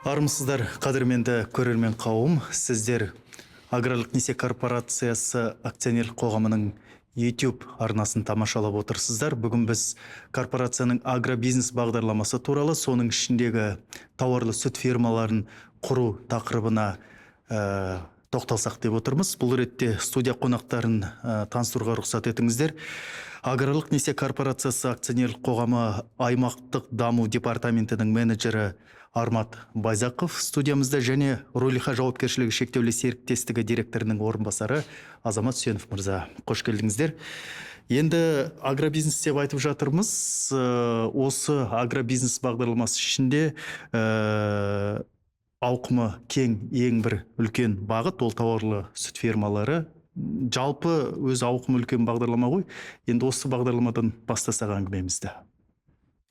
Армысыздар, қадірменді көрермен қауым! Сіздер Аграрлық несие корпорациясы акционерлік қоғамының YouTube арнасын тамашалап отырсыздар. Бүгін біз корпорацияның агробизнес бағдарламасы туралы, соның ішіндегі тауарлы сүт фермаларын құру тақырыбына тоқталсақ деп отырмыз. Бұл ретте студия қонақтарын таныстыруға рұқсат етіңіздер. Аграрлық несие корпорациясы акционерлік қоғамы аймақтық даму департаментінің менеджері Армат Байзақов студиямызда және Рулиха жауапкершілігі шектеулі серіктестігі директорының орынбасары Азамат Үсенов мырза. Қош келдіңіздер. Енді агробизнес деп айтып жатырмыз. Осы агробизнес бағдарламасы ішінде ауқымы кең ең бір үлкен бағыт — ол тауарлы сүт фермалары. Жалпы өзі ауқымы үлкен бағдарлама ғой. Енді осы бағдарламадан бастасақ әңгімемізді.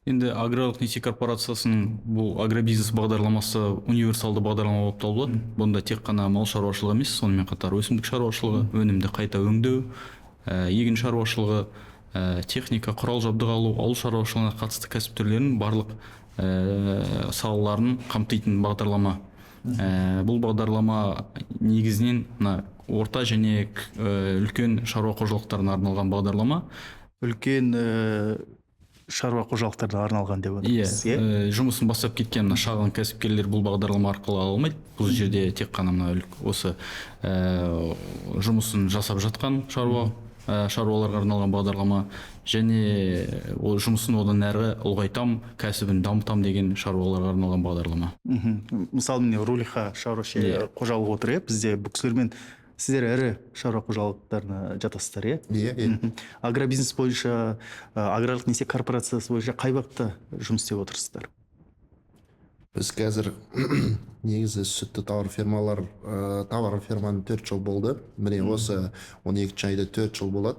Енді Аграрлық несие корпорациясының бұл агробизнес бағдарламасы универсалды бағдарлама болып табылады. Бұнда тек қана мал шаруашылығы емес, сонымен қатар өсімдік шаруашылығы, өнімді қайта өңдеу, егін шаруашылығы, техника, құрал жабдық алу, ауыл шаруашылығына қатысты кәсіп түрлерінің барлық салаларын қамтитын бағдарлама. Бұл бағдарлама негізінен мына орта және үлкен шаруа қожалықтарына арналған бағдарлама. Үлкен шаруа қожалықтарына арналған деп отырмыз, иә? Жұмысын бастап кеткен мына шағын кәсіпкерлер бұл бағдарлама арқылы ала алмайды. Бұл жерде тек қана мына осы жұмысын жасап жатқан шаруаларға арналған бағдарлама және ол жұмысын одан әрі ұлғайтам, кәсібін дамытам деген шаруаларға арналған бағдарлама. Мысалы, міне, Рулиха шаруа қожалығы отыр, иә, бізде. Бұл кісілермен, сіздер ірі шаруа қожалықтарына жатасыздар, иә? Иә. Агробизнес бойынша, Аграрлық несие корпорациясы бойынша қай бағытта жұмыс істеп отырсыздар? Біз қазір негізі сүтті тауар фермалар, тауар ферманың 4 жыл болды. Міне, осы 12 айда 4 жыл болады.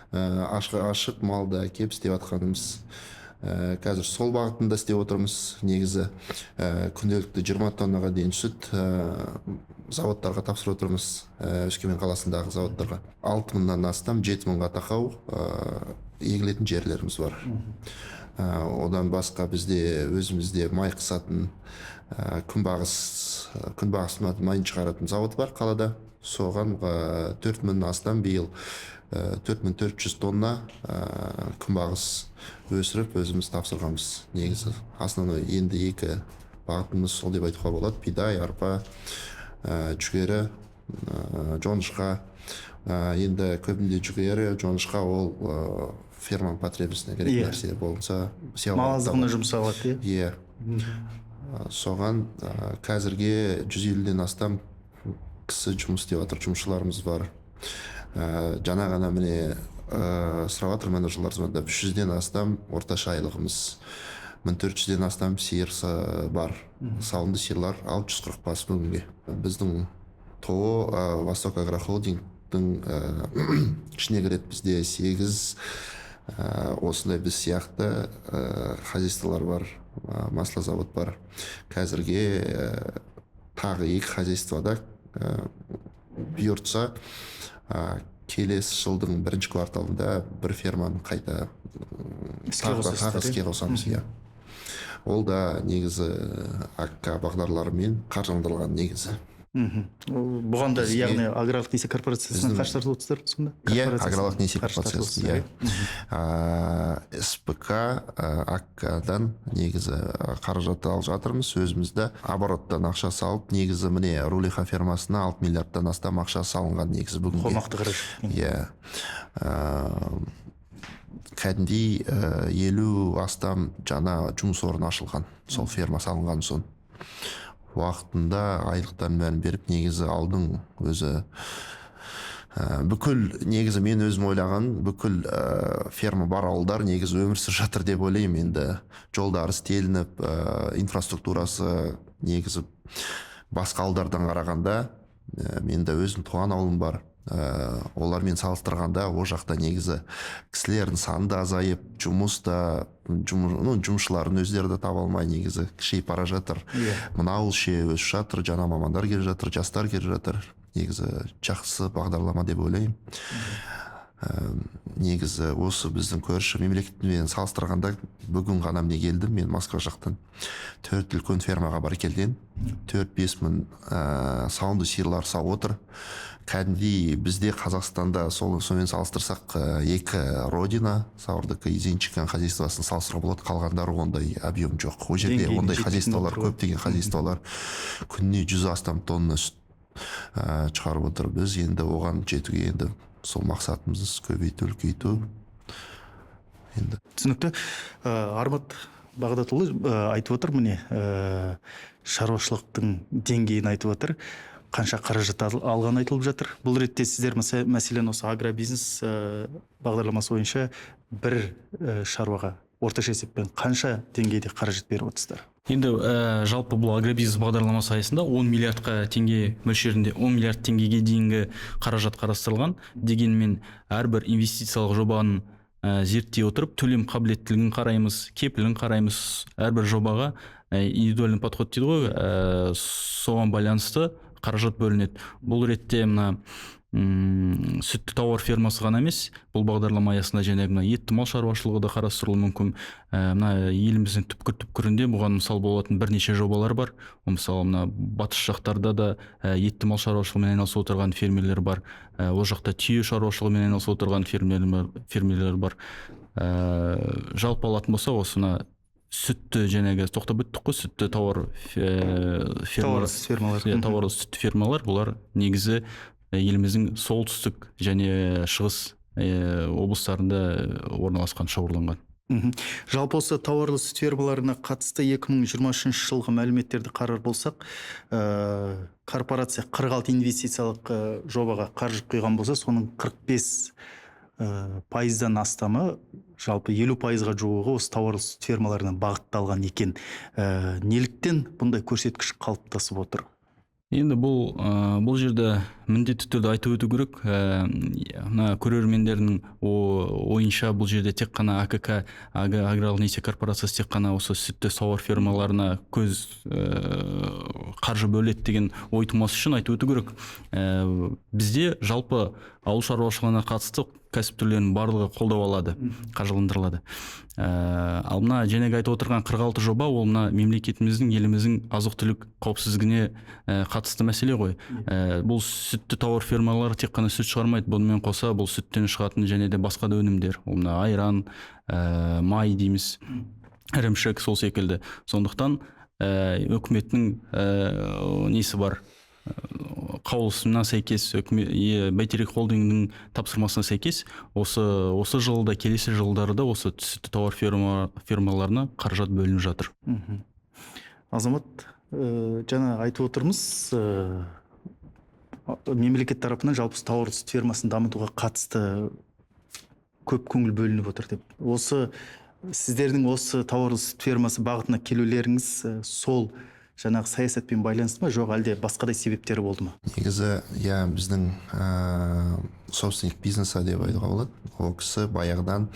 Ашып, малды әкеп істеп жатқанымыз. Қазір сол бағытында істеп отырмыз. Негізі күнделікті 20 тоннаға дейін сүт заводтарға тапсырып отырмыз, Өскемен қаласындағы заводтарға. 6000-нан астам, 7000-ға тақау егілетін жерлеріміз бар. Одан басқа бізде өзімізде май қысатын, күнбағыс майын шығаратын завод бар қалада. Соған 4000 астам, биыл 4400 тонна күнбағыс өсіріп, өзіміз тапсырғанбыз. Негізі основной енді екі бағытымыз сол деп айтуға болады: бидай, арпа, жүгері, жоңышқа. Енді көбінде жүгері, жоңышқа ол ферманың потребностіне керек нәрсе болса. Мал азығына жұмсалады, иә? Иә. Соған қазірге 150-ден астам кісі жұмыс істеп жатыр, жұмысшыларымыз бар. Жаңа ғана міне сұрап жатыр менеджерлар звондап, 300-ден астам орташа айлығымыз, 1400-ден астам сиыр бар, сауынды сиырлар 640 бас бүгінге. Біздің ТОО Восток Агрохолдингтің ішіне кіреді. Бізде сегіз осындай біз сияқты хозяйстволар бар, маслозавод бар. Қазірге тағы екі хозяйствода бұйыртса, келесі жылдың бірінші кварталында бір ферманы қайта іске тағы да қосасыздар, тағы иә? Іске қосамыз, иә. Ол да негізі АК бағдарларымен қаржыландырылған негізі. Бұған да, яғни Аграрлық несие корпорациясынан қаржы тартып отырсыздар сонда? Иә. Корпорациясынан Аграрлық несие қаржы тартып корпорациясы, отырсыздар, иә. СПК АК-дан негізі қаражат алып жатырмыз. Өзімізді обороттан ақша салып, негізі міне, Рулиха фермасына 6 миллиардтан астам ақша салынған негізі бүгінге. Қомақты қаражат. Иә. Кәдімгідей 50 астам жаңа жұмыс орны ашылған сол ферма салынған соң. Уақытында айлықтарын бәрін беріп, негізі алдың өзі бүкіл, негізі мен өзім ойлаған, бүкіл ферма бар ауылдар негізі өмір сүріп жатыр деп ойлаймын. Енді жолдары істелініп, инфраструктурасы негізі басқа ауылдардан қарағанда, мен де өзім туған ауылым бар, олармен салыстырғанда ол жақта негізі кісілердің саны да азайып, жұмыс та ну, жұмысшылардың өздері де таба алмай, негізі кішірейіп бара жатыр. Мына ауыл ше өсіп жатыр, жаңа мамандар келіп жатыр, жастар келіп жатыр. Негізі жақсы бағдарлама деп ойлаймын. Негізі осы біздің көрші мемлекетпен салыстырғанда, бүгін ғана міне келдім мен Москва жақтан, төрт үлкен фермаға бар келген, 4-5 мың сауынды сиырлар сауып отыр кәдімгідей. Бізде, Қазақстанда, сонымен салыстырсақ, екі «Родина» сауырдікі, Зенчиканың хозяйствосын салыстыруға болады. Қалғандары ондай объем жоқ ол жерде. Деңгейіне Ондай жетпейтін хозяйстволар болып тұр ғой. Көптеген хозяйстволар күніне 100 астам тонна сүт шығарып отыр. Біз енді оған жетуге, енді сол мақсатымыз көбейту, үлкейту енді. Түсінікті. Армат Бағдатұлы айтып отыр, міне, шаруашылықтың деңгейін айтып отыр, қанша қаражат алғаны айтылып жатыр. Бұл ретте сіздер, мәселен, осы агробизнес бағдарламасы бойынша бір шаруаға орташа есеппен қанша деңгейде қаражат беріп отырсыздар? Енді жалпы бұл агробизнес бағдарламасы аясында 10 миллиардқа теңге мөлшерінде, 10 миллиард теңгеге дейінгі қаражат қарастырылған. Дегенмен әрбір инвестициялық жобаны зерттей отырып, төлем қабілеттілігін қараймыз, кепілін қараймыз. Әрбір жобаға индивидуальный подход дейді ғой, соған байланысты қаражат бөлінеді. Бұл ретте мына сүтті тауар фермасы ғана емес, бұл бағдарлама аясында және мына етті мал шаруашылығы да қарастырылуы мүмкін. Мына еліміздің түпкір түпкірінде бұған мысал болатын бірнеше жобалар бар. Ол, мысалы, мына батыс жақтарда да етті мал шаруашылығымен айналысып отырған фермерлер бар. Ол жақта түйе шаруашылығымен айналысып отырған фермерлер бар. Жалпы алатын болсақ, осы мына сүтті, жаңағы тоқтап өттік қой, сүтті тауар фермалар. Тауарлы сүт фермалар. Иә, тауарлы сүтті фермалар, бұлар негізі еліміздің солтүстік және шығыс облыстарында орналасқан, шоғырланған. Жалпы осы тауарлы сүт фермаларына қатысты 2023 жылғы мәліметтерді қарар болсақ, корпорация 46 инвестициялық жобаға қаржы құйған болса, соның 45 пайыздан астамы, жалпы 50%-ға жуығы осы тауарлы сүт фермаларына бағытталған екен. Неліктен бұндай көрсеткіш қалыптасып отыр? Енді бұл жерде міндетті түрде айтып өту керек, мына көрермендердің ойынша, бұл жерде тек қана АКК, аграрлық несие корпорациясы тек қана осы сүтті тауар фермаларына көз қаржы бөледі деген ой тумас үшін айтып өту керек. Бізде жалпы ауыл шаруашылығына қатысты кәсіп түрлерінің барлығы қолдау алады, қаржыландырылады. Ал мына жаңағы айтып отырған 46 жоба, ол мына мемлекетіміздің, еліміздің азық түлік қауіпсіздігіне қатысты мәселе ғой. Бұл сүтті тауар фермалары тек қана сүт шығармайды, бұнымен қоса бұл сүттен шығатын және де басқа да өнімдер, ол мына айран, май дейміз, ірімшік, сол секілді. Сондықтан үкіметтің несі бар, қаулысына сәйкес, Бәйтерек холдингінің тапсырмасына сәйкес осы жылда, келесі жылдарда осы сүтті тауар фермаларына қаражат бөлініп жатыр. Азамат, жаңа айтып отырмыз, мемлекет тарапынан жалпы тауар сүт фермасын дамытуға қатысты көп көңіл бөлініп отыр деп. Осы сіздердің осы тауарлы сүт фермасы бағытына келулеріңіз сол жаңағы саясатпен байланысты ма, жоқ әлде басқадай себептері болды ма? Негізі, иә, біздің собственник бизнеса деп айтуға болады, ол кісі баяғыдан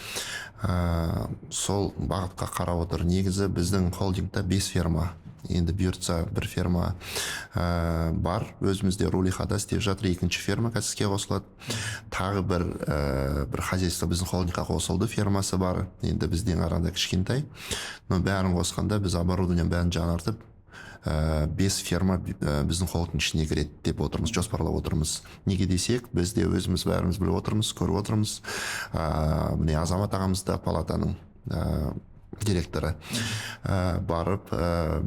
сол бағытқа қарап отыр. Негізі біздің холдингта бес ферма, енді бұйыртса, бір ферма бар өзімізде, Рулихада істеп жатыр, екінші ферма қазір іске қосылады. Тағы бір хозяйство біздің холдингқа қосылды, фермасы бар, енді бізден қарағанда кішкентай, но бәрін қосқанда біз оборудование бәрін жаңартып, бес ферма біздің холдингтің ішіне кіреді деп отырмыз, жоспарлап отырмыз. Неге десек, біз де өзіміз бәріміз біліп отырмыз, көріп отырмыз. Міне, Азамат ағамыз да, палатаның директоры, барып,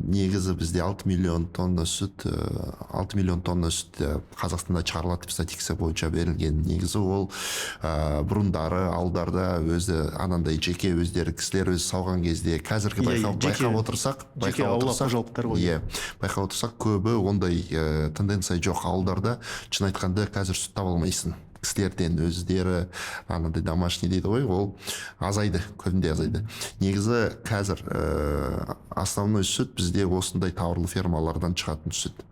негізі бізде 6 миллион тонна сүт, 6 миллион тонна сүт Қазақстанда шығарылады деп статистика бойынша берілген. Негізі ол бұрындары ауылдарда өзі анандай жеке өздері кісілер өзі сауған кезде, қазіргі байқап отырсақ, жеке байқап аулақ отырсақ, қожалықтар ғой. Иә, байқап отырсақ, көбі ондай тенденция жоқ. Ауылдарда, шын айтқанда, қазір сүт таба алмайсың кісілерден, өздері анандай домашний дейді ғой, ол азайды, көбінде азайды. Негізі қазір основной сүт бізде осындай тауарлы фермалардан шығатын сүт.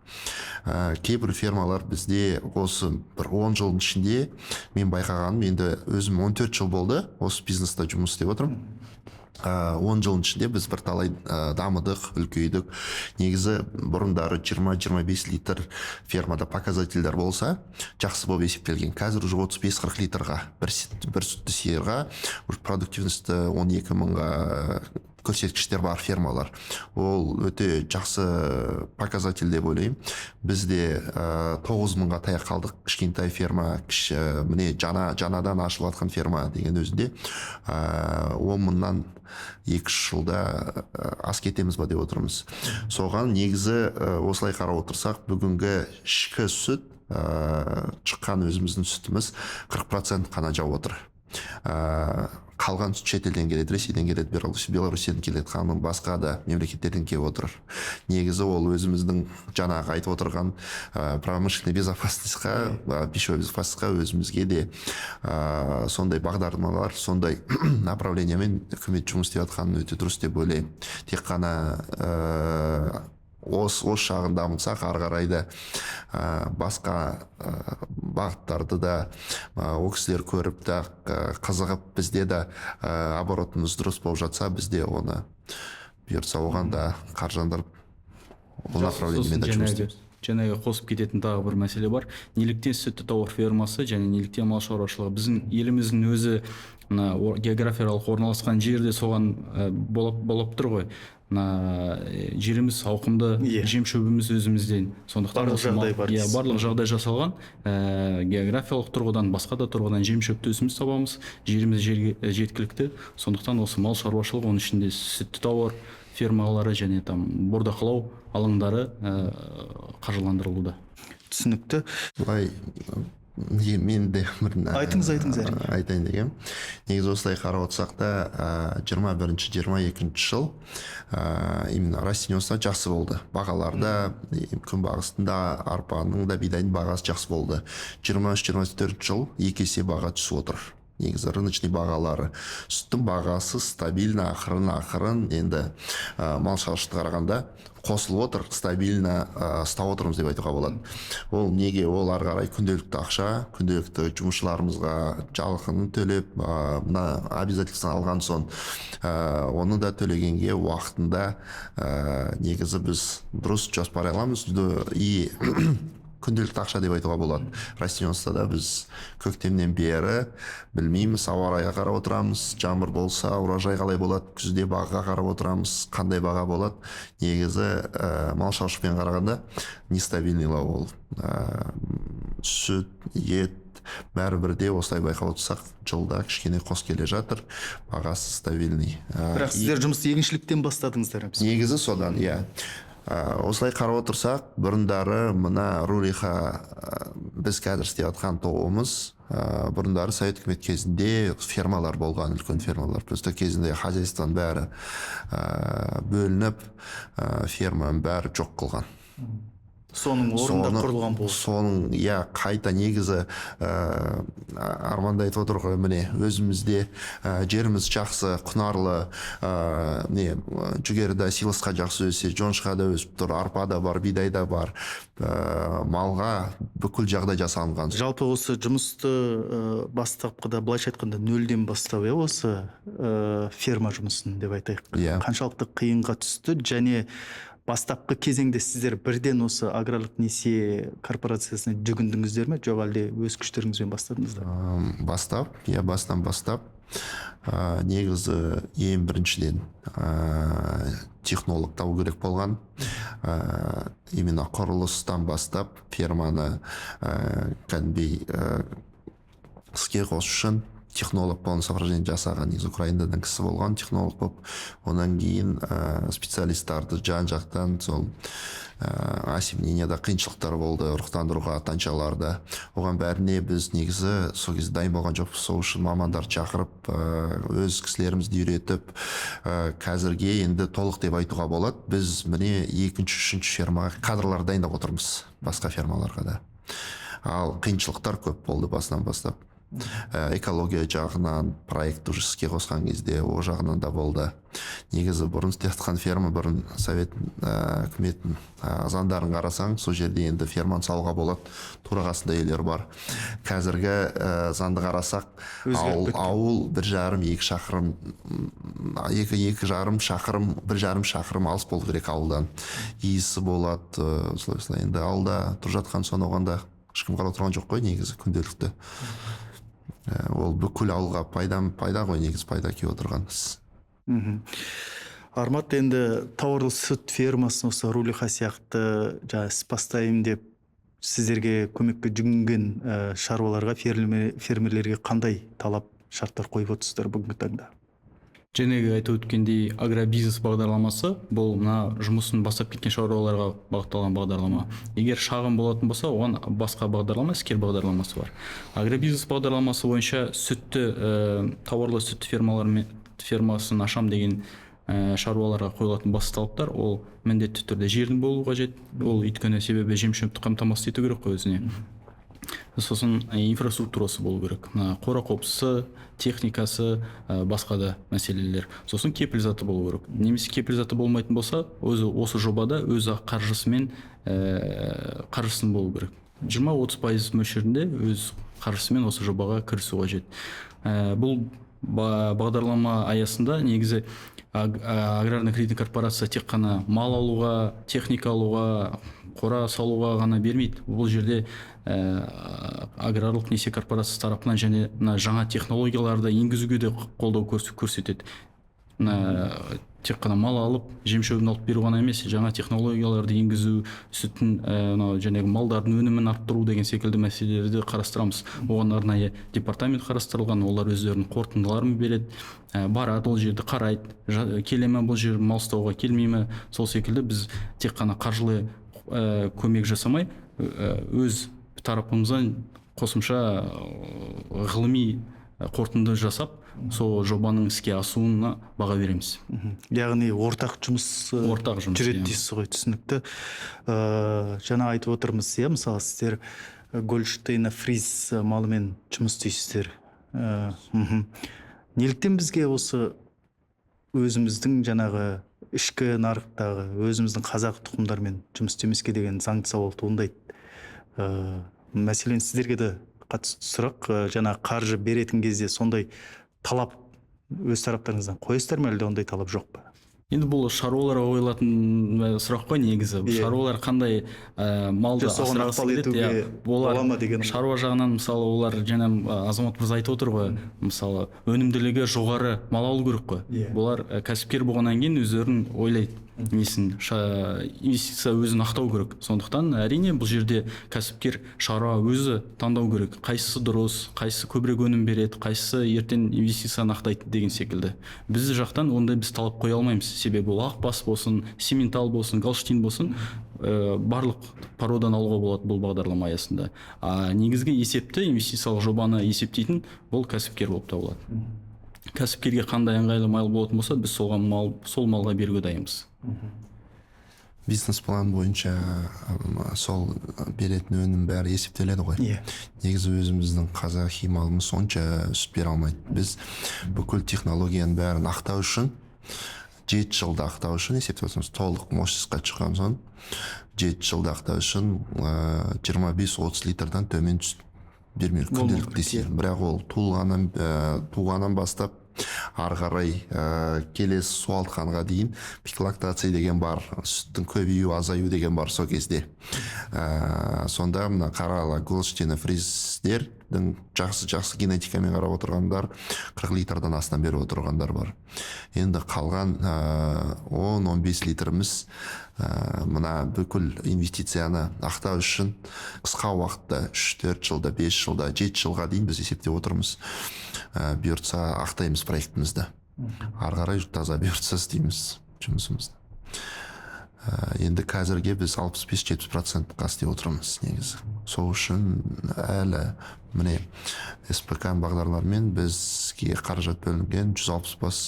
Кейбір фермалар бізде осы бір 10 жылдың ішінде мен байқағаным, енді өзім 14 жыл болды осы бизнеста жұмыс істеп отырмын. 10 жылдың ішінде біз бірталай дамыдық, үлкейдік. Негізі бұрындары 20-25 литр фермада показательдер болса, жақсы болып есептелген. Қазір уже 35-40 литрға бір сүтті сиырға уже продуктивность 12 мыңға көрсеткіштер бар фермалар. Ол өте жақсы показатель деп ойлаймын. Бізде 9 мыңға таяқ қалдық. Кішкентай ферма, кіші, міне, жаңадан ашылып жатқан ферма деген өзінде 10 мыңнан 2-3 жылда асып кетеміз ба деп отырмыз. Соған негізі осылай қарап отырсақ, бүгінгі ішкі сүт, шыққан өзіміздің сүтіміз 40% қана жауып отыр. Қалған сүт шетелден келеді, Ресейден келеді, Беларусьтен келеді, қанның басқа да мемлекеттерден келіп отыр. Негізі ол өзіміздің жаңағы айтып отырған промышленный безопасность қа, пищевой безопасность қа өзімізге де сондай бағдарламалар, сондай направление мен үкімет жұмыс істеп жатқанын өте дұрыс деп ойлаймын. Тек қана осы жағын дамытсақ, ары қарай да басқа бағыттарды да ол кісілер көріп та қызығып, бізде де оборотымыз дұрыс болып жатса, бізде оны бұйыртса, оған да қаржыландырып, ол направление мен де жұмыс істейміз. Жаңағы қосып кететін тағы бір мәселе бар: неліктен сүтті тауар фермасы және неліктен мал шаруашылығы? Біздің еліміздің өзі мына географиялық орналасқан жерде соған болып тұр ғой. Мына жеріміз ауқымды, жем шөбіміз өзімізден, сондықтан Барлық осы жағдай бар иә, дейсіз. Барлық жағдай жасалған. Географиялық тұрғыдан, басқа да тұрғыдан жем шөпті өзіміз табамыз, жеріміз жерге жеткілікті. Сондықтан осы мал шаруашылығы, оның ішінде сүтті тауар фермалары және там бордақылау алаңдары қаржыландырылуда. Түсінікті. Былай мен де бір Айтыңыз, айтыңыз, әрине. айтайын дегенмін. Негізі осылай қарап отырсақ та, 21-, 22-жыл именно растениеводство жақсы болды, бағаларда күнбағыстың да, арпаның да, бидайдың бағасы жақсы болды. 23, 24-жыл екі есе баға түсіп отыр. Негізі рыночный бағалары, сүттің бағасы стабильно, ақырын ақырын енді мал шаруашылыққа қарағанда қосылып отыр, стабильно ұстап отырмыз деп айтуға болады. Ол неге? Ол ары қарай күнделікті ақша, күнделікті жұмысшыларымызға жалақыны төлеп, мына обязательство алған соң оны да төлегенге уақытында негізі біз дұрыс жоспарлай аламыз и күнделікті ақша деп айтуға болады. Растениеводствода біз көктемнен бері білмейміз, ауа райға қарап отырамыз: жаңбыр болса, урожай қалай болады, күзде бағаға қарап отырамыз, қандай баға болады. Негізі мал шаруашылықпен қарағанда нестабильный лау ол. Сүт, ет бәрібір де осылай байқап отырсақ, жылда кішкене қос келе жатыр, бағасы стабильный. Бірақ сіздер жұмысты егіншіліктен бастадыңыздар емес пе? Негізі содан, иә. Осылай қарап отырсақ, бұрындары мына Рулиха, біз қазір істеп жатқан ТОО-мыз, бұрындары совет үкімет кезінде фермалар болған, үлкен фермалар. Просто кезінде хозяйство ның бәрі бөлініп, ферманың бәрі жоқ қылған. Соның орнында құрылған болды. Соның, иә, қайта негізі Арманда айтып отыр ғой, міне, өзімізде жеріміз жақсы, құнарлы, не, жүгері да силосқа жақсы өссе, жоңышқа да өсіп тұр, арпа да бар, бидай да бар, малға бүкіл жағдай жасалынған. Жалпы осы жұмысты бастапқыда, былайша айтқанда, нөлден бастау, иә, осы ферма жұмысын деп айтайық, Иә. қаншалықты қиынға түсті және бастапқы кезеңде сіздер бірден осы аграрлық несие корпорациясына жүгіндіңіздер ме, жоқ әлде өз күштеріңізбен бастадыңыздар? Бастап, иә, басынан бастап негізі ең біріншіден технолог табу керек болған. Именно құрылыстан бастап ферманы кәдімгідей іске қосу үшін технолог полный сопровождение жасаған. Негізі Украинадан кісі болған технолог болып. Одан кейін специалист тарды жан жақтан, сол осемененияда қиыншылықтар болды, ұрықтандыруға танчаларда, оған бәріне біз негізі сол кезде дайын болған жоқпыз. Сол үшін мамандарды шақырып, өз кісілерімізді үйретіп, қазірге енді толық деп айтуға болады. Біз, міне, екінші, үшінші фермаға кадрлар дайындап отырмыз, басқа фермаларға да. Ал қиыншылықтар көп болды басынан бастап. Экология жағынан проект уже іске қосқан кезде ол жағынан да болды. Негізі бұрын істеп жатқан ферма, бұрын совет үкіметтің заңдарын қарасаң, сол жерде енді ферманы салуға болады, тура қасында үйлер бар. Қазіргі заңды қарасақ, Өзгеріп ауыл, ауыл 1,5-2 шақырым, 2,5 шақырым, 1,5 шақырым алыс болу керек ауылдан. Иісі болады, осылай осылай. Енді ауылда тұрып жатқан соң оған да ешкім қарап тұрған жоқ қой негізі күнделікті. Ол бүкіл ауылға пайда ғой негізі, пайда келіп отырған іс. Армат, енді тауарлы сүт фермасын осы Рулиха сияқты жаңа іс бастаймын деп сіздерге көмекке жүгінген шаруаларға, фермерлерге қандай талап шарттар қойып отырсыздар бүгінгі таңда? Жаңағы айтып өткендей, агробизнес бағдарламасы бұл мына жұмысын бастап кеткен шаруаларға бағытталған бағдарлама. Егер шағын болатын болса, оған басқа бағдарлама, іскер бағдарламасы бар. Агробизнес бағдарламасы бойынша сүтті, тауарлы сүтті фермалармен фермасын ашам деген шаруаларға қойылатын басты талаптар: ол міндетті түрде жердің болуы қажет, ол өйткені себебі жем шөпті қамтамасыз ету керек қой өзіне. Сосын инфраструктурасы болу керек, мына қора қопсысы, техникасы, басқа да мәселелер. Сосын кепіл заты болу керек, немесе кепіл заты болмайтын болса, өзі осы жобада өз қаржысымен, қаржысын болу керек, 20-30% мөлшерінде өз қаржысымен осы жобаға кірісу қажет. Бұл бағдарлама аясында негізі аграрно кредитный корпорация тек қана мал алуға, техника алуға, қора салуға ғана бермейді. Бұл жерде аграрлық несие корпорациясы тарапынан және мына жаңа технологияларды енгізуге де қолдау көрсетеді. Мына тек қана мал алып, жем шөбін алып беру ғана емес, жаңа технологияларды енгізу, сүттің, мынау жаңағы малдардың өнімін арттыру деген секілді мәселелерді қарастырамыз. Оған арнайы департамент қарастырылған, олар өздерінің қорытындыларын береді, барады, ол жерді қарайды, келе ме бұл жер мал ұстауға, келмей ме. Сол секілді біз тек қана қаржылай көмек жасамай, өз тарапымыздан қосымша ғылыми қорытынды жасап, сол жобаның іске асуына баға береміз. Яғни ортақ жұмыс Ортақ жұмыс, жүреді иә. дейсіз ғой, түсінікті. Жаңа айтып отырмыз, иә, мысалы, сіздер Гольштейна фриз малымен жұмыс істейсіздер. Неліктен бізге осы өзіміздің жаңағы ішкі нарықтағы өзіміздің қазақ тұқымдармен жұмыс істемеске деген заңды сауал туындайды. Мәселен, сіздерге де қатысты сұрақ, жаңа қаржы беретін кезде сондай талап өз тараптарыңыздан қоясыздар ма, әлде ондай талап жоқ па? Енді бұл шаруаларға қойылатын сұрақ қой негізі. Шаруалар қандай малды Жоқ, соған асырағысы ықпал келеді, етуге иә, олар бола ма деген. Шаруа жағынан, мысалы, олар жаңа Азамат мырза айтып отыр ғой, мысалы, өнімділігі жоғары мал алу керек қой. Бұлар кәсіпкер болғаннан кейін өздерін ойлайды, несін, инвестиция өзін ақтау керек. Сондықтан әрине бұл жерде кәсіпкер шаруа өзі таңдау керек, қайсысы дұрыс, қайсысы көбірек өнім береді, қайсысы ертең инвестицияны ақтайды деген секілді. Біз жақтан ондай біз талап қоя алмаймыз, себебі ол ақбас болсын, симментал болсын, голштин болсын, барлық породаны алуға болады бұл бағдарлама аясында. А негізгі есепті, инвестициялық жобаны есептейтін бұл кәсіпкер болып табылады. Кәсіпкерге қандай ыңғайлы мал болатын болса, біз сол малға беруге дайынбыз. Бизнес план бойынша сол беретін өнім бәрі есептеледі ғой. Негізі өзіміздің қазақи малымыз сонша сүт бере алмайды. Біз бүкіл технологияның бәрін ақтау үшін, 7 жылда ақтау үшін есептеп отырмыз. Толық мощностьқа шыққан соң 7 жылда ақтау үшін 25-30 литрдан төмен сүт бермеу Болмау күнделікті керек, десе. иә. Бірақ ол туғаннан бастап ары қарай келесі суалтқанға дейін пик лактация деген бар, сүттің көбею азаю деген бар сол кезде. Сонда мына қарала голштина фриздердің жақсы жақсы генетикамен қарап отырғандар 40 литрдан астам беріп отырғандар бар. Енді қалған 10-15 литріміз, мына бүкіл инвестицияны ақтау үшін қысқа уақытта 3-4 жылда, 5 жылда, 7 жылға дейін біз есептеп отырмыз. Бұйыртса ақтаймыз проектімізді. Ары қарай таза бұйыртса істейміз жұмысымызды. Енді қазірге біз 65-70 процентқа істеп отырмыз негізі. Сол үшін әлі міне СПК бағдарлармен бізге қаражат бөлінген 160 бас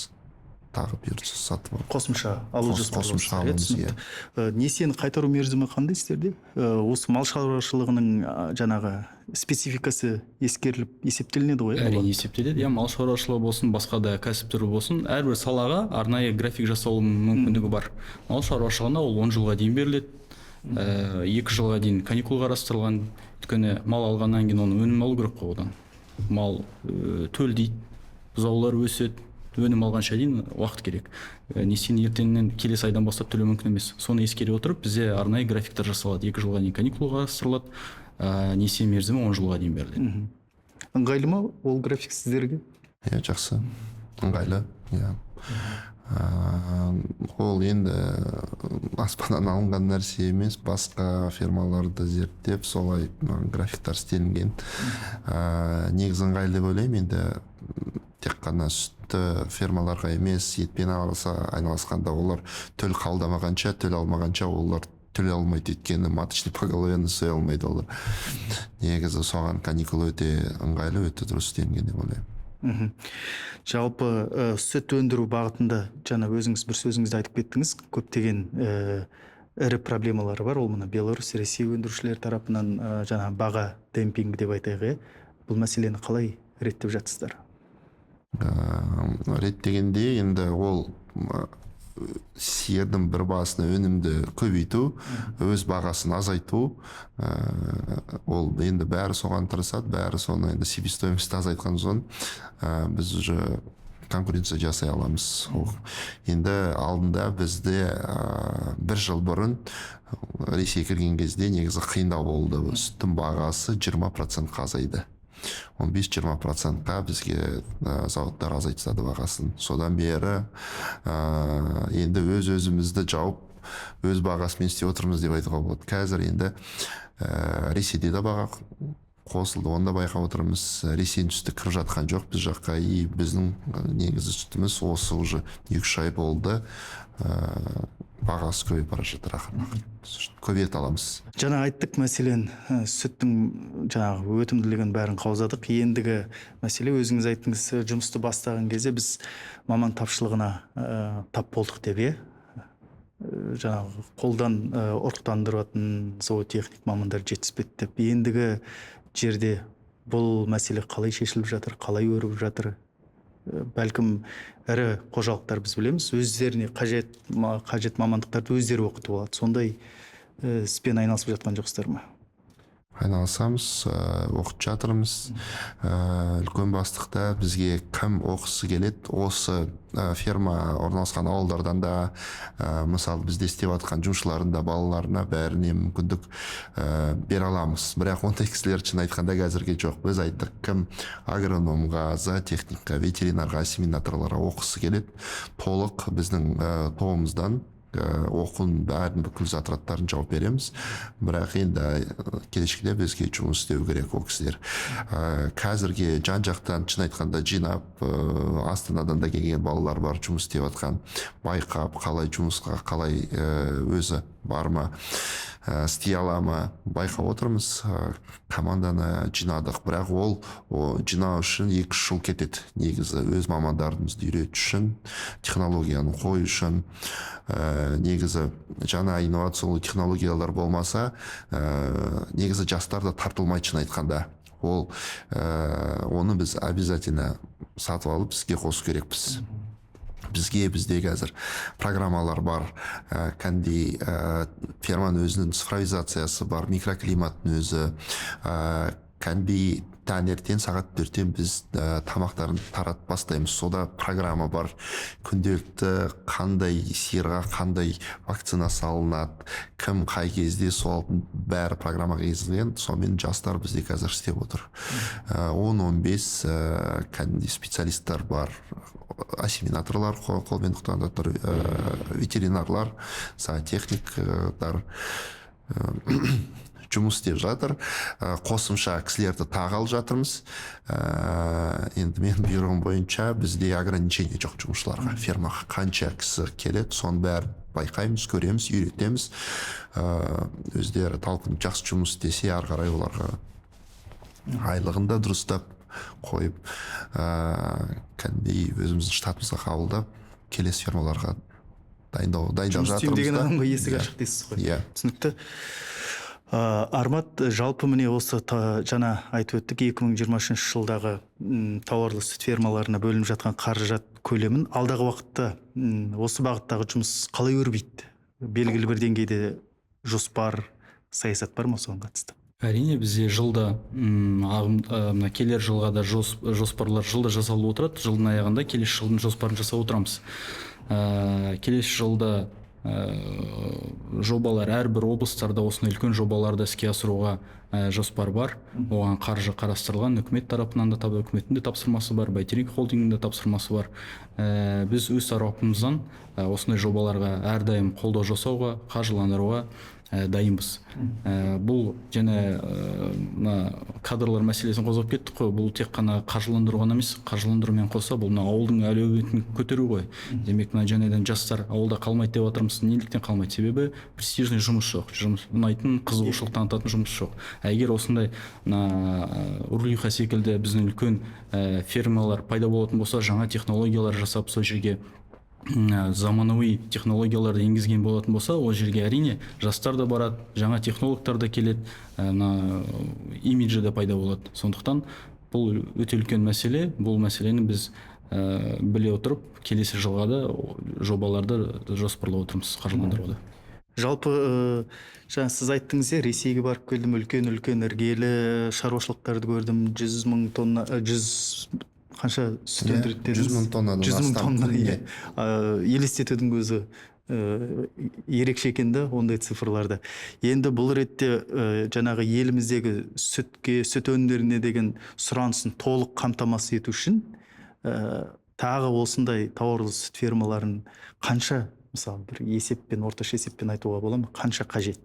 Тағы бұйыртса, сатып алып Қосымша алу жоспарлап Қосымша отырсыздар, иә? аламыз, иә. Түсінікті. Несиені қайтару мерзімі қандай сіздерде? Осы мал шаруашылығының жаңағы спецификасы ескеріліп есептелінеді ғой, иә? Әрине, есептеледі, иә. Мал шаруашылығы болсын, басқа да кәсіп түрі болсын, әрбір салаға арнайы график жасалу мүмкіндігі бар. Мал шаруашылығына ол 10 жылға дейін беріледі. 2 жылға дейін каникул қарастырылған, өйткені мал алғаннан кейін оның өнім алу керек қой. Одан мал төлдейді, бұзаулар өседі, өнім алғанша дейін уақыт керек. Несиені ертеңнен, келесі айдан бастап төлеу мүмкін емес. Соны ескере отырып, бізде арнайы графиктер жасалады. 2 жылға дейін каникул қарастырылады, несие мерзімі 10 жылға дейін беріледі. Ыңғайлы ма ол график сіздерге? Иә, жақсы, ыңғайлы, иә. Ол енді аспаннан алынған нәрсе емес, басқа фермаларды зерттеп, солай графиктар істелінген. Негізі ыңғайлы деп ойлаймын. Енді тек қана сүтті фермаларға емес, етпен айналысқанда олар төл қабылдамағанша, төл алмағанша олар төлей алмайды, өйткені маточный поголовьені соя алмайды олар. Негізі соған каникул өте ыңғайлы, өте дұрыс істелінген деп ойлаймын. Жалпы сүт өндіру бағытында жаңа өзіңіз бір сөзіңізде айтып кеттіңіз, көптеген ірі проблемалар бар. Ол мына Беларусь, Ресей өндірушілер тарапынан жаңа баға демпингі деп айтайық, иә. Бұл мәселені қалай реттеп жатсыздар? Реттегенде енді ол сиырдың бір басына өнімді көбейту, өз бағасын азайту. Ол енді бәрі соған тырысады, бәрі соны. Енді себестоимость азайтқан соң біз уже конкуренция жасай аламыз. Ол енді алдында бізде бір жыл бұрын Ресей кірген кезде негізі қиындау болды. Сүттің бағасы 20%-қа азайды, 15-20%-қа бізге зауыттар азайтып тастады бағасын. Содан бері енді өз өзімізді жауып, өз бағасымен істеп отырмыз деп айтуға болады. Қазір енді Ресейде де баға қосылды, оны да байқап отырмыз. Ресейдің сүті кіріп жатқан жоқ біз жаққа, и біздің негізі сүтіміз осы уже 2-3 ай болды, бағасы көбейіп бара жатыр, ақырын ақырын көбейте аламыз. Жаңа айттық, мәселен, сүттің жаңағы өтімділігін бәрін қаузадық. Ендігі мәселе, өзіңіз айттыңыз, жұмысты бастаған кезде біз маман тапшылығына тап болдық деп, иә. Жаңағы қолдан ұрықтандыратын зоотехник мамандар жетіспеді деп. Ендігі жерде бұл мәселе қалай шешіліп жатыр, қалай өрбіп жатыр? Бәлкім, ірі қожалықтар, біз білеміз, өздеріне қажет мамандықтарды өздері оқытып алады. Сондай іспен айналысып жатқан жоқсыздар ма? Айналысамыз, оқытып жатырмыз. Үлкен бастықта бізге кім оқысы келеді, осы ферма орналасқан ауылдардан да, мысалы, бізде істеп жатқан жұмысшылардың да балаларына, бәріне мүмкіндік бере аламыз. Бірақ ондай кісілер, шын айтқанда, әзірге жоқ. Біз айттық, кім агрономға, зоотехникқа, ветеринарға, осеменаторларға оқысы келеді, толық біздің тобымыздан оқуының бәрін, бүкіл затраттарын жауап береміз. Бірақ енді келешекте бізге жұмыс істеу керек ол кісілер. Қазірге жан жақтан, шын айтқанда, жинап, Астанадан да келген балалар бар жұмыс істеп жатқан, байқап, қалай жұмысқа, қалай өзі бар ма, істей ала ма, байқап отырмыз. Команданы жинадық, бірақ ол жинау үшін 2-3 жыл кетеді негізі, өз мамандарымызды үйрету үшін, технологияны қою үшін. Негізі жаңа инновациялы технологиялар болмаса, негізі жастар да тартылмайды, шын айтқанда. Ол оны біз обязательно сатып алып, іске қосу керекпіз. Бізде қазір программалар бар, кәдімгідей ферманың өзінің цифровизациясы бар, микроклиматтың өзі. Кәдімгідей таңертең сағат 4-тен біз тамақтарын таратып бастаймыз. Сода программа бар, күнделікті қандай сиырға қандай вакцина салынады, кім қай кезде, сол бәрі программаға енгізілген. Сонымен жастар бізде қазір істеп отыр. 10-15 кәдімгідей специалисттер бар: осеменаторлар, қолмен ұрықтандыратын, ветеринарлар, зоотехниктар жұмыс істеп жатыр. Қосымша кісілерді тағы алып жатырмыз. Енді менің бұйрығым бойынша бізде ограничение жоқ жұмысшыларға. Фермаға қанша кісі келеді, соның бәрін байқаймыз, көреміз, үйретеміз. Өздері талпынып жақсы жұмыс істесе, ары қарай оларға айлығын да дұрыстап қойып, кәдімгідей өзіміздің штатымызға қабылдап. Келесі фермаларға дайындап Жұмыс істеймін жатырмыз деген да. адамға есік Иә. ашық дейсіз ғой. Иә. Түсінікті. Армат, жалпы міне осы жаңа айтып өттік, 2023 жылдағы тауарлы сүт фермаларына бөлініп жатқан қаражат көлемін. Алдағы уақытта осы бағыттағы жұмыс қалай өрбиді? Белгілі бір деңгейде жоспар, саясат бар ма соған қатысты? Әрине, бізде жылда ағым, мына келер жылға да жоспарлар жылда жасалып отырады. Жылдың аяғында келесі жылдың жоспарын жасап отырамыз. Келесі жылда жобалар, әрбір облыстарда осындай үлкен жобаларды іске асыруға жоспар бар. Оған қаржы қарастырылған үкімет тарапынан да, үкіметтің де тапсырмасы бар, Бәйтерек холдингінің де тапсырмасы бар. Біз өз тарапымыздан осындай жобаларға әрдайым қолдау жасауға, қаржыландыруға дайынбыз. Бұл және мына кадрлар мәселесін қозғап кеттік қой. Бұл тек қана қаржыландыру ғана емес, қаржыландырумен қоса бұл мына ауылдың әлеуетін көтеру ғой. Демек, мына жаңадан жастар ауылда қалмайды деп жатырмыз. Неліктен қалмайды? Себебі престижный жұмыс жоқ, жұмыс ұнайтын, қызығушылық танытатын жұмыс жоқ. А егер осындай мына Урлюха секілді біздің үлкен фермалар пайда болатын болса, жаңа технологиялар жасап, сол жерге заманауи технологияларды енгізген болатын болса, ол жерге, әрине, жастар да барады, жаңа технологтар да келеді, мына имиджі де пайда болады. Сондықтан бұл өте үлкен мәселе. Бұл мәселені біз біле отырып, келесі жылға да жобаларды жоспарлап отырмыз қаржыландыруды. Жалпы жаңа сіз айттыңыз, иә, Ресейге барып келдім, үлкен үлкен іргелі шаруашылықтарды көрдім, 100 000 тонна, жүз қанша сүт Иә, өндіреді дедіңіз? 100 000 тоннадан 100 000 астам тонна, күніне. Иә. Елестетудің өзі ерекше екен да ондай цифрларды. Енді бұл ретте жаңағы еліміздегі сүтке, сүт өнімдеріне деген сұранысын толық қамтамасыз ету үшін тағы осындай тауарлы сүт фермаларын қанша, мысалы, бір есеппен, орташа есеппен айтуға бола ма, қанша қажет?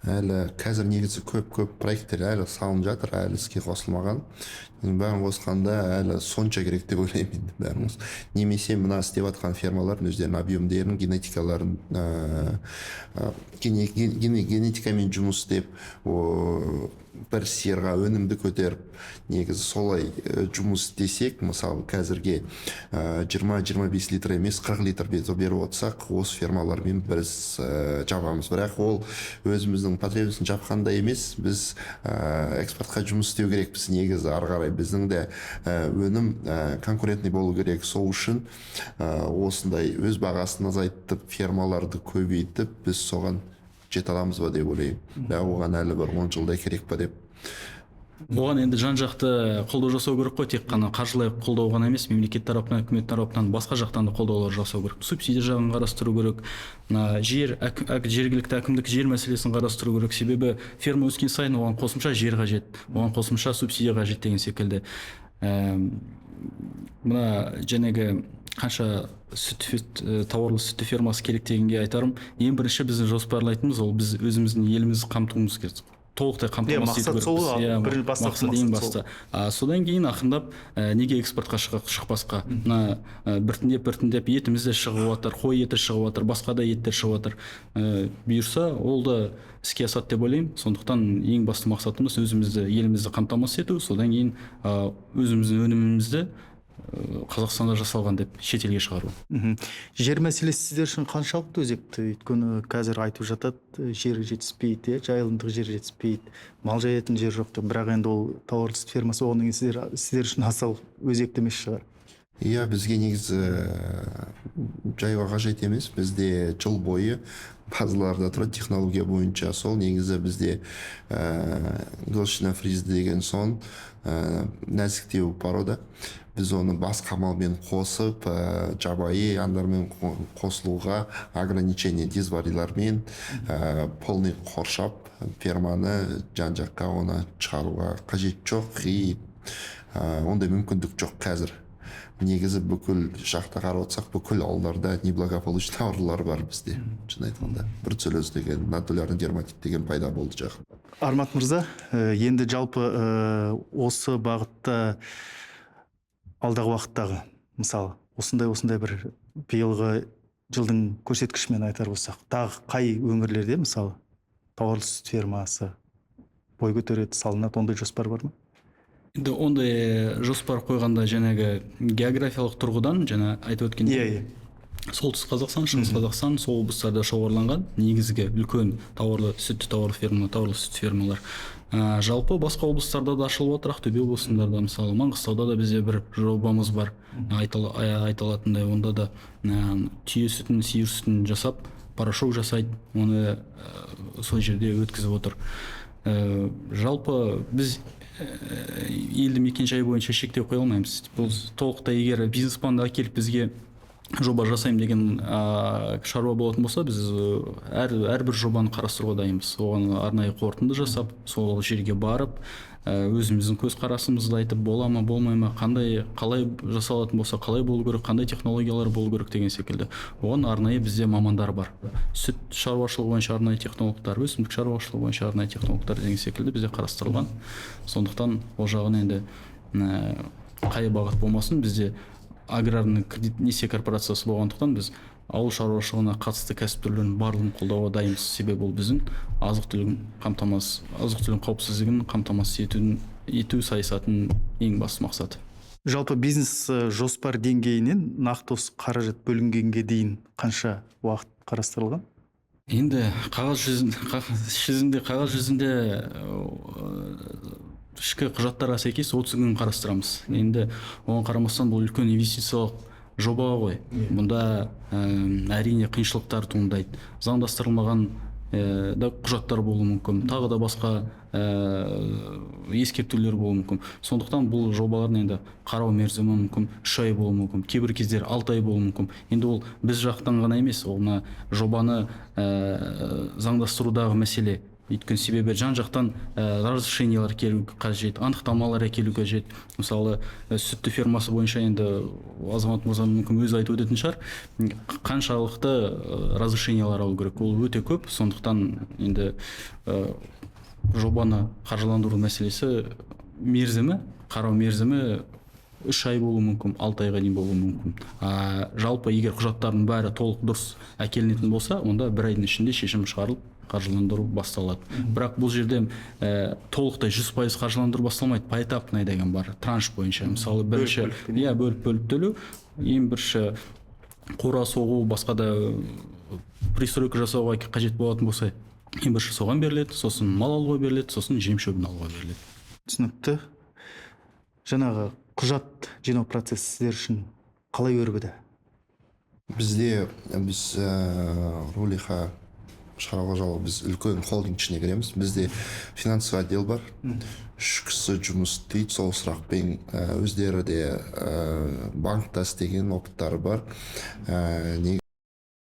Әлі қазір негізі көп көп проекттер әлі салынып жатыр, әлі іске қосылмаған. Бәрін қосқанда әлі сонша керек деп ойлаймын енді бәрін немесе мына істеп жатқан фермалардың өздерінің объемдерін, генетикаларын, генетикамен жұмыс істеп, бір сиырға өнімді көтеріп, негізі солай жұмыс істесек, мысалы, қазірге 20-25 литр емес, 40 литр беріп отырсақ, осы фермалармен біз жабамыз. Бірақ ол өзіміздің потребностін жапқандай емес, біз экспортқа жұмыс істеу керекпіз. Негізі ары қарай біздің де өнім конкурентный болу керек. Сол үшін осындай өз бағасын азайтып, фермаларды көбейтіп, біз соған жете аламыз ба деп ойлаймын. Бірақ оған әлі бір 10 жылдай керек па деп. Оған енді жан жақты қолдау жасау керек қой. Тек қана қаржылай қолдау ғана емес, мемлекет тарапынан, үкімет тарапынан, басқа жақтан да қолдаулар жасау керек. Субсидия жағын қарастыру керек, мына жер жергілікті әкімдік жер мәселесін қарастыру керек. Себебі ферма өскен сайын оған қосымша жер қажет, оған қосымша субсидия қажет деген секілді. Мына жәнегі қанша сүт тауарлы сүтті фермасы керек дегенге айтарым: ең бірінші біздің жоспарлайтынымыз ол біз өзіміздің елімізді қамтуымыз керек, толықтай қамтамасыз ету Мақсат сол керекпіз. ғой, Иә, бастапқы мақсат ең мақсат сол. басты. А содан кейін ақырындап неге экспортқа шықпасқа? Мына біртіндеп біртіндеп етіміз де шығып жатыр, қой еті шығып жатыр, басқа да еттер шығып жатыр. Бұйырса, ол да іске асады деп ойлаймын. Сондықтан ең басты мақсатымыз өзімізді, елімізді қамтамасыз ету, содан кейін өзіміздің өнімімізді Қазақстанда жасалған деп шетелге шығару. Жер мәселесі сіздер үшін қаншалықты өзекті? Өйткені қазір айтып жатады, жер жетіспейді, иә, жайылымдық жер жетіспейді, мал жаятын жер жоқ деп. Бірақ енді ол тауарлы сүт фермасы болғаннан кейін сіздер үшін аса өзекті емес шығар. Иә, бізге негізі жаюға қажет емес. Бізде жыл бойы базаларда тұрады технология бойынша. Сол негізі бізде голштино-фриз деген соң нәзіктеу порода. Біз оны басқа малмен қосып, жабайы аңдармен қосылуға ограничение, дезварилармен полный қоршап ферманы, жан жаққа оны шығаруға қажет жоқ и ондай мүмкіндік жоқ қазір. Негізі бүкіл жақта қарап отырсақ, бүкіл ауылдарда неблагополучный аурулар бар бізде, шын айтқанда. Бруцеллез деген, нодулярный дерматит деген пайда болды жақында. Армат мырза, енді жалпы осы бағытта алдағы уақыттағы, мысалы, осындай осындай бір биылғы жылдың көрсеткішімен айтар болсақ, тағы қай өңірлерде, мысалы, тауарлы сүт фермасы бой көтереді, салынады, ондай жоспар бар ма? Енді ондай жоспар қойғанда жаңағы географиялық тұрғыдан жаңа айтып өткендей, Иә, иә. Солтүстік Қазақстан, Шығыс Қазақстан, сол облыстарда шоғырланған негізгі үлкен тауарлы, сүтті тауарлы ферма, тауарлы сүт фермалар. Жалпы басқа облыстарда да ашылып жатыр. Ақтөбе облысында да, мысалы, Маңғыстауда да бізде бір жобамыз бар, айта алатындай. Онда да түйе сүтін, сиыр сүтін жасап, порошок жасайды, оны сол жерде өткізіп отыр. Жалпы біз елді мекен жай бойынша шектеу қоя алмаймыз. Бұл толықтай, егер бизнес планды әкеліп, бізге жоба жасаймын деген шаруа болатын болса, біз әрбір жобаны қарастыруға дайынбыз. Оған арнайы қорытынды жасап, сол жерге барып, өзіміздің көзқарасымызды айтып, бола ма, болмай ма, қандай, қалай жасалатын болса, қалай болу керек, қандай технологиялар болу керек деген секілді. Оған арнайы бізде мамандар бар: сүт шаруашылығы бойынша арнайы технологтар, өсімдік шаруашылығы бойынша арнайы технологтар деген секілді бізде қарастырылған. Сондықтан ол жағын енді қай бағыт болмасын, бізде аграрный кредит несие корпорациясы болғандықтан, біз ауыл шаруашылығына қатысты кәсіп түрлерінің барлығын қолдауға дайынбыз. Себебі ол біздің азық түлігін қауіпсіздігін қамтамасыз ету саясатының ең басты мақсаты. Жалпы бизнес жоспар деңгейінен нақты осы қаражат бөлінгенге дейін қанша уақыт қарастырылған? Енді қағаз жүзінде ішкі құжаттарға сәйкес 30 күн қарастырамыз. Енді оған қарамастан, бұл үлкен инвестициялық жоба ғой. Бұнда әрине қиыншылықтар туындайды, заңдастырылмаған да құжаттар болуы мүмкін, тағы да басқа ескертулер болуы мүмкін. Сондықтан бұл жобалардың енді қарау мерзімі мүмкін 3 ай болуы мүмкін, кейбір кездері 6 ай болуы мүмкін. Енді ол біз жақтан ғана емес, ол мына жобаны заңдастырудағы мәселе. Өйткені себебі жан жақтан разрешениялар келу қажет, анықтамалар әкелу қажет. Мысалы, сүтті фермасы бойынша енді Азамат мырза мүмкін өзі айтып өтетін шығар, қаншалықты разрешениялар алу керек, ол өте көп. Сондықтан енді жобаны қаржыландыру мәселесі, мерзімі, қарау мерзімі 3 ай болуы мүмкін, 6 айға дейін болуы мүмкін. Жалпы егер құжаттардың бәрі толық дұрыс әкелінетін болса, онда бір айдың ішінде шешім шығарылып, қаржыландыру басталады. Бірақ бұл жерде толықтай 100% қаржыландыру басталмайды, поэтапный деген бар, транш бойынша. Мысалы, бірінші, иә, бөліп бөліп төлеу. Ең бірінші қора соғу, басқа да пристройка жасауға қажет болатын болса, ең бірінші соған беріледі, сосын мал алуға беріледі, сосын жем шөбін алуға беріледі. Түсінікті. Жаңағы құжат жинау процесі сіздер үшін қалай өрбіді? Біз Рулиха шаруа қожалығы, біз үлкен холдинг ішіне кіреміз. Бізде финансовый отдел бар, үш кісі жұмыс істейді сол сұрақпен. Өздері де банкта істеген опыттары бар.